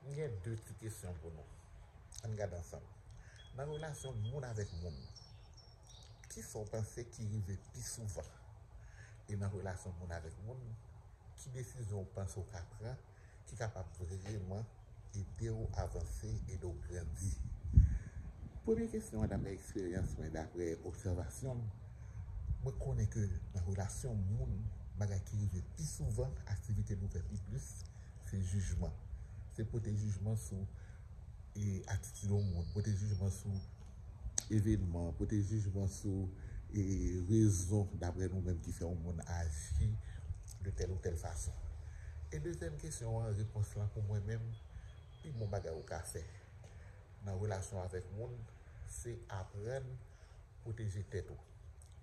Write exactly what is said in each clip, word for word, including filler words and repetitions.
M gen de ti kesyon pou nou. Ann gade ansanm. Nan relasyon moun avèk moun, kisa w panse ki rive pi souvan? E nan relasyon moun avèk moun, ki desizyon w panse w ka pran ki kapab vrèman ede w avanse, ede w grandi? Premye kesyon an, daprè eksperyans mwen, daprè obsèvasyon m, mwen konnen ke nan relasyon moun, bagay ki rive pi souvan, aktivite nou fè pi plis, se jijman. Se pote jijman sou e, atitid yon moun, pote jijman sou evènman, pote jijman sou e, rezon, daprè nou menm, ki fè yon moun aji de tèl ou tèl fason. E dezyèm kesyon an, repons lan pou mwen menm, pi bon bagay ou ka fè nan relasyon avèk moun, se aprann pwoteje tèt ou.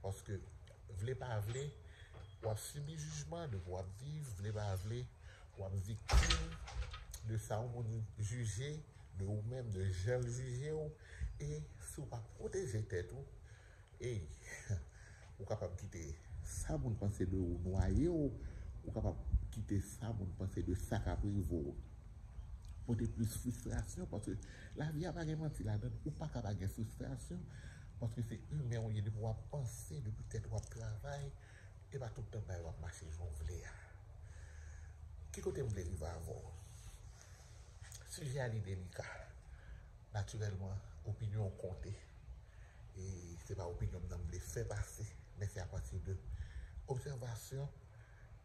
Paske, vle pa vle, w ap sibi jijman depi w ap viv, vle pa vle, w ap viktim de sa yon moun jije de ou menm, de jan l jije w. E si w pa pwoteje tèt ou, ey, ou kapab kite sa moun panse de ou nwaye w, ou kapab kite sa moun panse de sa k ap rive w pote plis fristrasyon, paske lavi a pa gen manti ladan l, ou pa ka pa gen fristrasyon, paske se imen w ye, depi w ap panse, depi tèt ou ap travay, e pa tout tan bagay w ap mache jan w vle a. Ki kote m vle rive avè w? Sijè a li delika. Natirèlman, opinyon w konte. E se pa opinyon m nan m vle fè pase, men se apati de obsèvasyon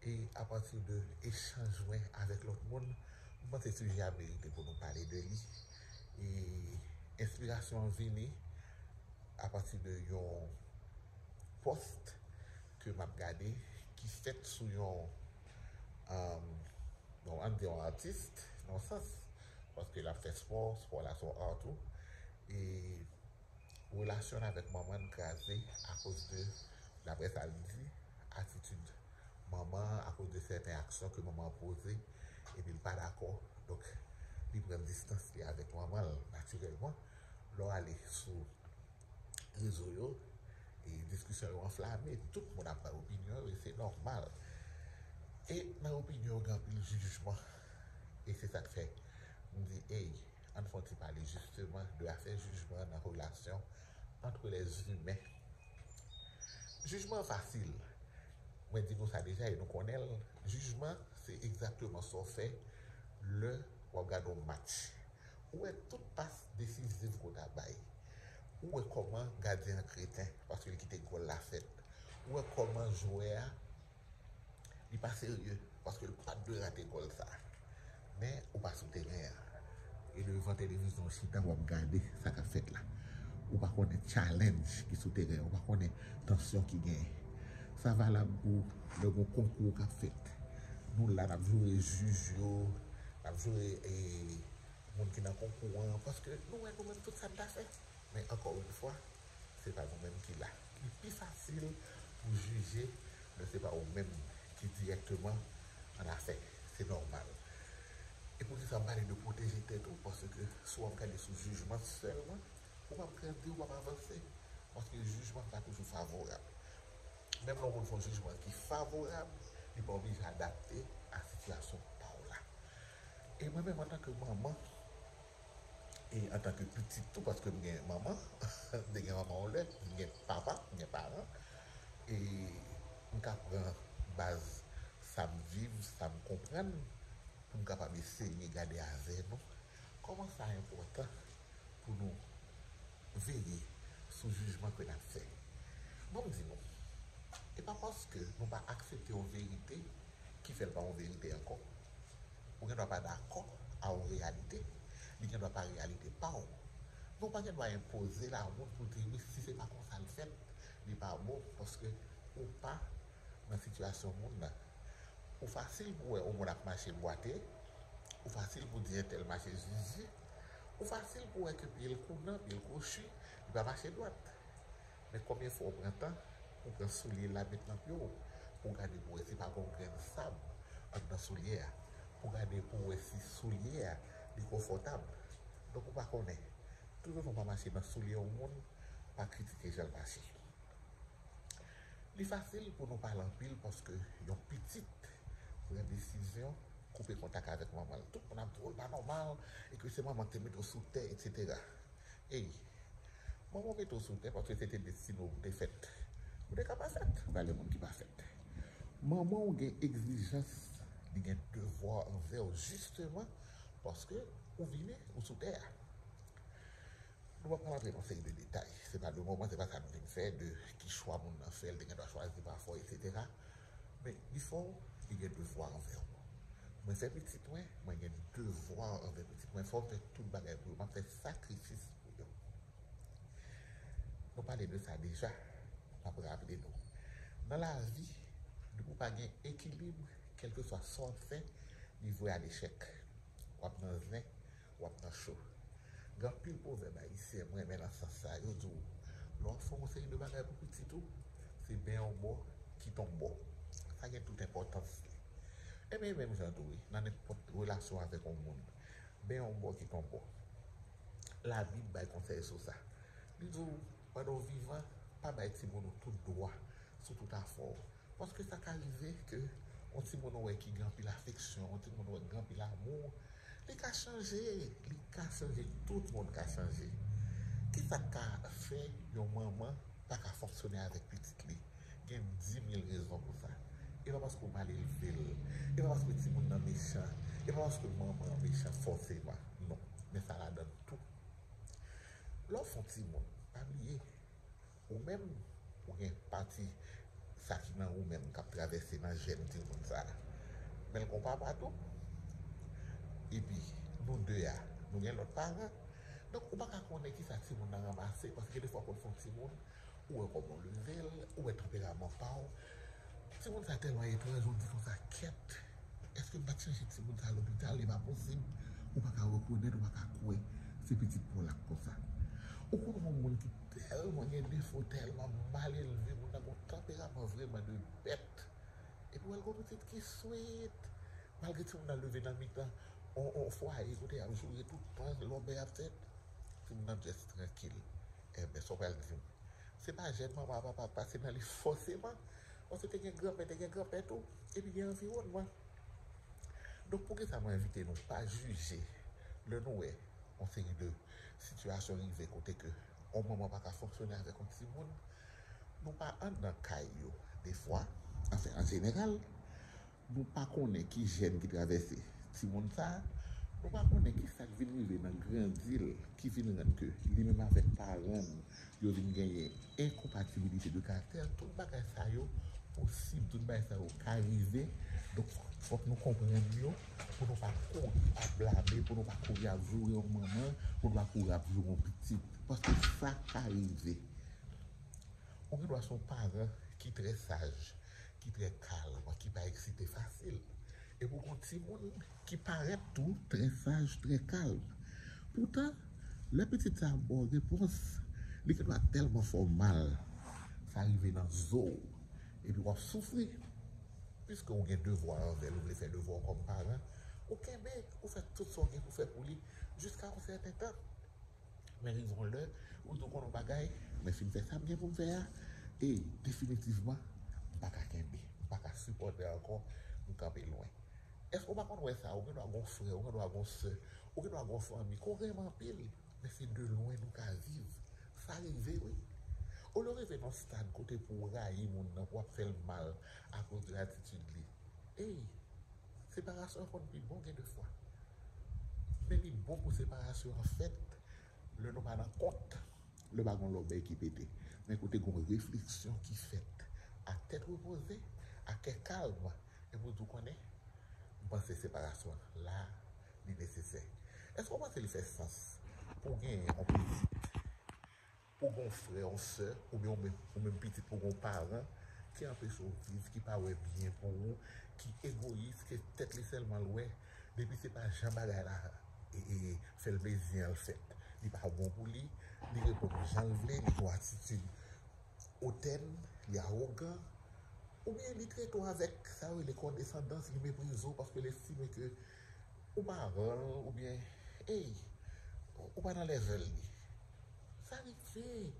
e apati de echanj mwen avèk lòt moun, m panse sijè a merite pou nou pale de li. E enspirasyon an vini apati de yon pòs ke m ap gade ki fèt sou yon, um, bon, ann di yon atis, nan yon sans, paske l ap fè spò, spò la se yon art tou. E relasyon l avèk manman l kraze akoz de, daprè sa l di, atitid manman an, akoz de sèten aksyon ke manman an poze, epi l pa dakò. Donk, li pran distans li avèk manman l, natirèlman. Lè w ale sou rezo yo, e diskisyon yo anflame, tout moun ap bay opinyon yo, e se nòmal. E nan opinyon yo, gen anpil jijman. E se sa k fè m di, ey, ann fè yon ti pale jisteman de afè jijman nan relasyon ant lèzimen. Jijman an fasil. Mwen di nou sa deja e nou konnen l. Jijman, se egzakteman sa w fè lè w ap gade yon match. Ou wè tout pas desiziv ke w ta bay. Ou wè kòman gadyen an kreten, paske l kite gòl la fèt. Ou wè kòman jwè a, li pa serye, paske l pa t dwe rate gòl sa. Men, ou pa sou teren an. E devan televizyon w chita, w ap gade sa k ap fèt la. Ou pa konnen challenge ki sou teren an, ou pa konnen tansyon ki genyen. Sa valab pou lè gen yon konkou k ap fèt. Nou la, n ap joure jij yo, n ap joure, e, moun ki nan konkou an, paske nou wè nou menm tout sa n ta fè. Men ankò yon fwa, se pa nou menm ki la. Li pi fasil pou jije lè se pa ou menm ki dirèkteman an afè. Se nòmal. E poukisa m pale de pwoteje tèt ou? Paske si w ap gade sou jijman sèlman, ou p ap grandi, ou p ap avanse. Paske jijman pa toujou favorab. Menm lè yon moun fè yon jijman ki favorab, li pa oblije adapte a sitiyasyon pa w la. E mwen menm, antanke manman, e antanke pitit tou, paske m gen manman, m te gen manman yon lè, m gen papa, m gen paran, e m ka pran baz sa m viv, sa m konprann, pou m kapab eseye gade avè nou kòman sa enpòtan pou nou veye sou jijman ke n ap fè. Bon, m di nou, e pa paske nou pa aksepte yon verite ki fè l pa yon verite ankò. Ou gen dwa pa dakò a yon reyalite, li gen dwa pa reyalite pa w. Men w pa gen dwa enpoze l a yon moun pou di, wi, si se pa konsa l fèt, li pa bon, paske ou pa nan sitiyasyon moun nan. Ou fasil pou wè yon moun ap mache bwate, ou fasil pou di entèl mache zizi, ou fasil pou wè ke pye l kounan, pye l kwochi, li pa mache dwat. Men konbyen fwa w pran tan pou w pran soulye l la met nan pye w, pou w gade pou w wè si pa gen yon grenn sab anndan soulye a, pou w gade pou w wè si soulye a li konfòtab. Donk ou pa konnen. Toutotan w pa mache nan soulye yon moun, pa kritike jan l mache. Li fasil pou nou pale anpil paske yon pitit pran desizyon koupe kontak avèk manman l. Tout moun ap di w, l pa nòmal, e ke se manman ki te mete w sou tè, etsetera. Ey, manman w mete w sou tè paske se te destine w pou te fèt. Ou te ka pa fèt, ou ka gen moun ki pa fèt. Manman w gen egzijans, li gen devwa anvè w, jisteman paske ou vini, ou sou tè a. Nou pa pral antre nan seri de detay. Se pa le moman, se pa sa nou vin fè, de ki chwa moun nan fè, l te gen dwa chwazi pa fò, etsetera. Men li fè w, li gen devwa anvè w. Mwen fè pitit mwen, mwen gen devwa anvè pitit mwen. Fò m fè tout bagay pou yo. M ap fè sakrifis pou yo. Nou pale de sa deja. M ap raple nou. Nan lavi, depi w pa gen ekilib, kèlkeswa sa w ap fè, li vwe a lechèk. W ap nan zen, w ap nan cho. Gen anpil pwovèb ayisyen mwen renmen nan sans sa. Yo di w, lè w ap fè yon seri de bagay pou pitit ou, se benyen w bò, kite w bò. Sa gen tout enpòtans li. Ebyen, menm jan tou, wi, nan nenpòt relasyon avèk yon moun, benyen w bò, kite w bò. Labib bay konsèy sou sa. Li di w, pandan w vivan, pa bay timoun ou tout dwa sou tout afè w. Paske sa ka rive ke yon timoun ou wè ki gen anpil afeksyon, yon timoun ou wè ki gen anpil amou, li ka chanje, li ka chanje, tout moun ka chanje. Kisa k ka fè yon manman pa ka fonksyone avèk pitit li? Gen dimil rezon pou sa. E pa paske w mal elve l, e pa paske timoun nan mechan, e pa paske manman an mechan fòseman. Non, men sa ladan l tou. Lè w fè yon timoun, pa bliye, ou menm, ou gen pati sa ki nan ou menm k ap travèse nan jèn timoun sa a. Men l gen yon papa tou. Epi, nou de a, nou gen lòt paran. Donk, ou pa ka konnen kisa timoun nan ranmase, paske gen de fwa pou w fè yon timoun, ou wè kòman w leve l, ou wè tanperaman pa w. Timoun sa tèlman etranj, ou di konsa, kèt, èske m pa t chèche timoun sa lopital? E pa posib. Ou pa ka rekonèt, ou pa ka kwè se pitit pa w la k konsa. Ou konn yon moun ki tèlman gen defo, tèlman mal elve, moun nan gen yon tanperaman vrèman de bèt. Epi w wè l gen yon pitit ki sweet. Malgre timoun nan leve nan mitan yon, yon fwaye kote y ap joure tout tan, lòbèy ap fèt, timoun nan just trankil. Enben, sa w pral di m? Se pa jèn manman ak papa k pase nan li fòseman. Paske te gen granmè, te gen granpè tou. Epi gen anviwònman. Donk, poukisa mwen envite nou pa jije lè nou wè yon seri de sitiyasyon rive kote ke yon manman pa ka fonksyone avèk yon timoun? Nou pa anndan kay yo, defwa, anfen, an jeneral, nou pa konnen ki jèn ki travèse timoun sa a, nou pa konnen ki sa k vin rive nan grandi l, ki vin rann ke li menm avèk paran l, yo vin genyen enkonpatibilite de karaktè. Tout bagay sa yo posib, tout bagay sa yo ka rive. Donk, fòk nou konprann yo pou nou pa kouri ap blame, pou nou pa kouri ap joure yon manman, pou nou pa kouri ap joure yon pitit. Paske sa ka rive. Ou gen dwa se yon paran ki trè saj, ki trè kalm, ki pa eksite fasil. Epi w gen yon timoun ki parèt tou trè saj, trè kalm. Poutan, lè pitit sa ap ba w repons, li gen dwa tèlman fè w mal, sa rive nan zo w, epi w ap soufri. Piske w gen devwa anvè l, ou vle fè devwa w kòm paran, ou kenbe, ou fè tout sa w gen pou fè pou li, jiska yon sèten tan. Men rive yon lè, ou di w konn yon bagay, mwen fin fè sa m gen pou m fè a, e definitivman, m pa ka kenbe, m pa ka sipòte ankò, m kanpe lwen. Èske w pa konn wè sa? Ou gen dwa gen yon frè, ou gen dwa gen yon sè, ou gen dwa gen yon fanmi ke w renmen anpil, men se de lwen nou ka viv. Sa rive, wi. Olye w rive nan stad kote pou w rayi moun nan, pou w ap fè l mal akoz de atitid li. Ey, separasyon an konn pi bon gen de fwa. Men li bon pou separasyon an fèt lè nou pa nan kont, lè pa gen yon lòbèy ki pete. Men kote gen yon refleksyon ki fèt a tèt repoze, a kè kalm, epi w di w konnen, m panse separasyon an la, li nesesè. Èske w panse li fè sans pou w genyen yon pitit, pou w gen yon frè, yon sè, oubyen ou menm, ou menm pitit pou w gen yon paran ki anpeche w viv, ki pa wè byen pou ou, ki egoyis, ke tèt li sèlman l wè, depi se pa jan bagay la e, e, fè l plezi an l fèt, li pa bon pou li, li reponn jan l vle, li gen yon atitid otèn, li awogan, oubyen li trete w avèk sa yo rele kondesandans, li meprize w paske l estime ke ou pa ran l, oubyen, ey, ou pa nan level li. Sa rive.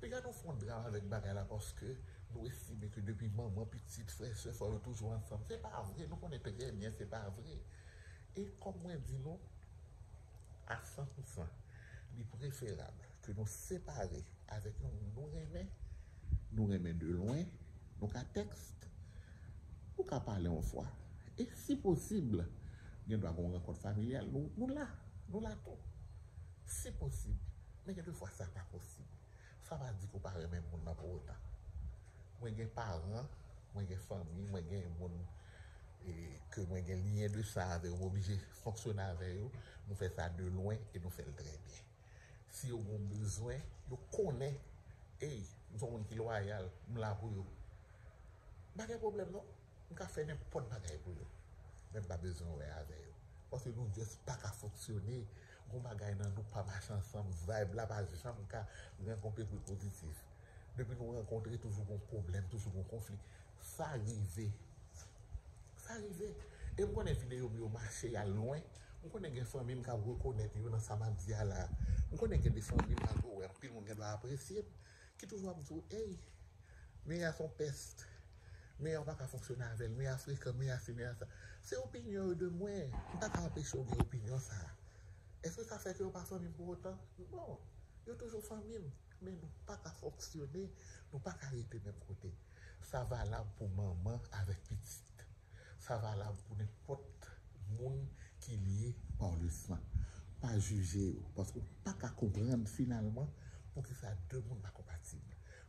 Piga nou fè yon dram avèk bagay la paske nou estime ke depi manman, pitit, frè, sè, fò yo toujou ansanm. Se pa vre, nou konnen trè byen se pa vre. E kòm mwen di nou, a san pou san, li preferab ke nou separe avèk yon moun nou renmen, nou renmen de lwen, nou ka tèks, nou ka pale yon fwa. E si posib, gen dwa gen yon rankont familyal, nou, nou la, nou la tou. Si posib. Men gen de fwa sa pa posib. Sa pa di ke w pa renmen moun nan pou otan. Mwen gen paran, mwen gen fanmi, mwen gen moun e, ke mwen gen lyen de san avè yo, m oblije fonksyone avè yo, nou fè sa de lwen e nou fè l trè byen. Si yo gen yon bezwen, yo konnen, ey, m se yon moun ki lwayal, m la pou yo. M pa gen pwoblèm non, m ka fè nenpòt bagay pou yo. Men m pa bezwen wè avè yo. Paske nou just pa ka fonksyone, gon bagay nan nou pa mache ansanm, vibe la pa janm ka rankontre pou pozitif. Depi nou rankontre, toujou gon pwoblèm, toujou gon konfli. Sa rive. Sa rive. E m konnen videyo m yo mache al lwen. M konnen gen fanmi m k ap rekonèt yo nan sa m ap di a la. M konnen gen de fanmi m malgre w wè anpil moun gen dwa apresye m, ki toujou ap di w, ey, Mia se yon pès. Mia w pa ka fonksyone avè l. Mia frekan, Mia si, Mia sa. Se opinyon yo de mwen. M pa ka anpeche w gen opinyon sa a. Èske sa fè ke yo pa fanmi m pou otan? Non. Yo toujou fanmi m. Men nou pa ka fonksyone, nou pa ka rete menm kote. Sa valab pou manman avèk pitit. Sa valab pou nenpòt moun ki lye pa le san. Pa jije yo, paske w pa ka konprann finalman poukisa de moun pa konpatib.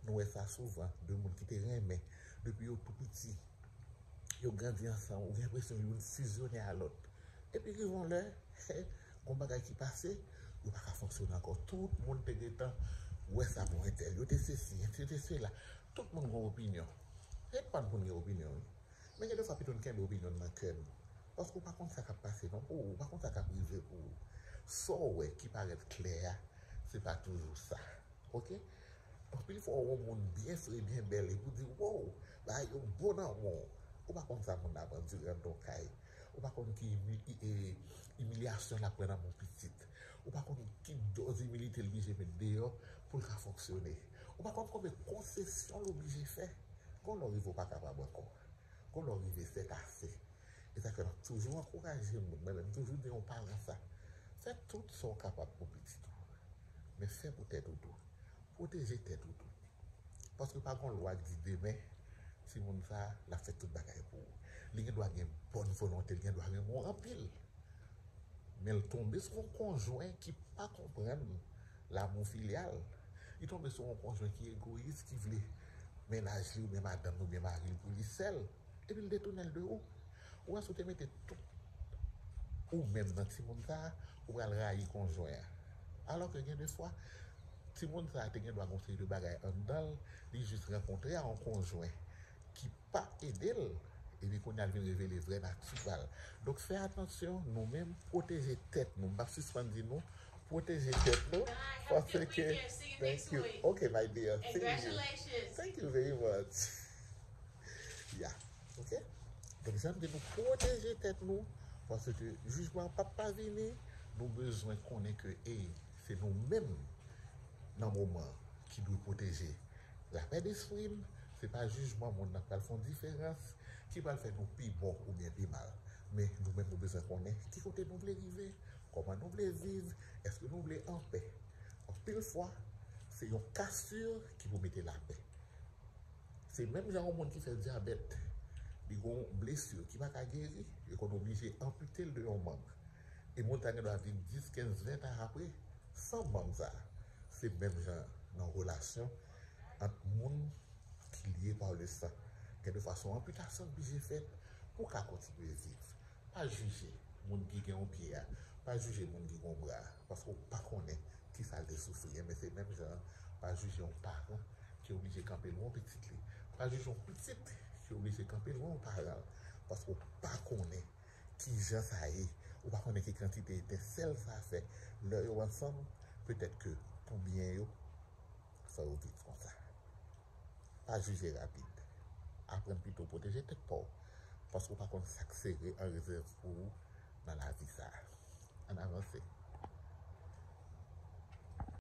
Nou wè sa souvan, de moun ki te renmen, depi yo tou piti, yo grandi ansanm, ou gen enpresyon youn fizyone a lòt. Epi rive yon lè, gon bagay ki pase, yo pa ka fonksyone ankò. Tout moun te gentan wè sa pou entèl. Yo te sesi, yo te sela. Tout moun gen opinyon. Se pa n pou n gen opinyon, wi. Men gen de fwa pito n kenbe opinyon n nan kè n. Paske w pa konn sa k ap pase non pou ou, ou pa konn sa k ap rive pou ou. Sa w wè ki parèt klè a, se pa toujou sa. Oke? Anpil fwa w wè yon moun byen fre, byen bèl, epi w di, wow, bagay yo bon nan men w. Ou pa konn sa moun nan ap andire anndan yon kay. Ou pa konn ki imi- e, imilyasyon l ap pran nan men yon pitit. Ou pa konn ki dòz imilite l blije met deyò pou l ka fonksyone. Ou pa konn konbyen konsesyon l oblije fè. Gon lè w rive w pa kapab ankò. Gon lè w rive sèt ase. E sa fè m ap toujou ankouraje moun. Mwen menm toujou di yon paran sa. Fè tout sa w kapab pou pitit ou. Men fè pou tèt ou tou. Pwoteje tèt ou tou. Paske pa gon lwa k di demen, timoun sa, l ap fè tout bagay pou ou. Li gen dwa gen bòn volonte, li gen dwa renmen w anpil. Men l tonbe sou yon konjwen ki pa konprann lamou filyal. Li tonbe sou yon konjwen ki egoyis, ki vle mennaj li oubyen madanm li oubyen mari l pou li sèl. Epi l detounen l de ou. Ou wè si w te mete tout ou menm nan timoun sa a, ou pral rayi konjwen an. Alò ke gen de fwa, timoun sa a te gen dwa gen yon seri de bagay anndan l, li jis rankontre a yon konjwen ki pa ede l, epi kounye a l vin revele vrè nati pa l. Donk fè atansyon, nou menm, pwoteje tèt nou. M p ap sispann di nou, pwoteje tèt nou, paske, thank you. Okay, my dear. See you. Thank you very much. Yeah. Oke? Donk, jan m di nou, pwoteje tèt nou, paske jijman an p ap pa vini, nou bezwen konnen ke, ey, se nou menm nan moman ki dwe pwoteje lapè despri n, se pa jijman moun nan k pral fè yon diferans, ki pral fè nou pi bon oubyen pi mal. Men nou menm nou bezwen konnen ki kote nou vle rive, kòman nou vle viv, èske nou vle anpè. Anpil fwa, se yon kasur ki pou mete lapè. Se menm jan yon moun ki fè dyabèt, li gen yon blesi ki pa ka geri, yo konn oblije anpite l de yon manm. E moun sa gen dwa viv dis, kenz, ven tan apre, san manm sa. Se menm jan nan relasyon ant moun ki lye pa le san. Gen de fwa se yon anpitasyon k oblije fèt pou w ka kontinye viv. Pa jije moun ki gen yon pye a, pa jije moun ki gen yon bra a, paske w pa konnen kisa l te soufri. Enben se menm jan an, pa jije yon paran ki oblije kanpe lwen yon pitit li. Pa jije yon pitit ki oblije kanpe lwen yon paran l, paske w pa konnen kijan sa ye. Ou pa konnen ki kantite etensèl sa fè. Lè yo ansanm, petèt ke pou byen yo, fò yo viv konsa. Pa jije rapid. Aprann pito pwoteje tèt pa w, paske w pa konn sa k sere an rezèv pou ou nan lavi sa a. Ann avanse.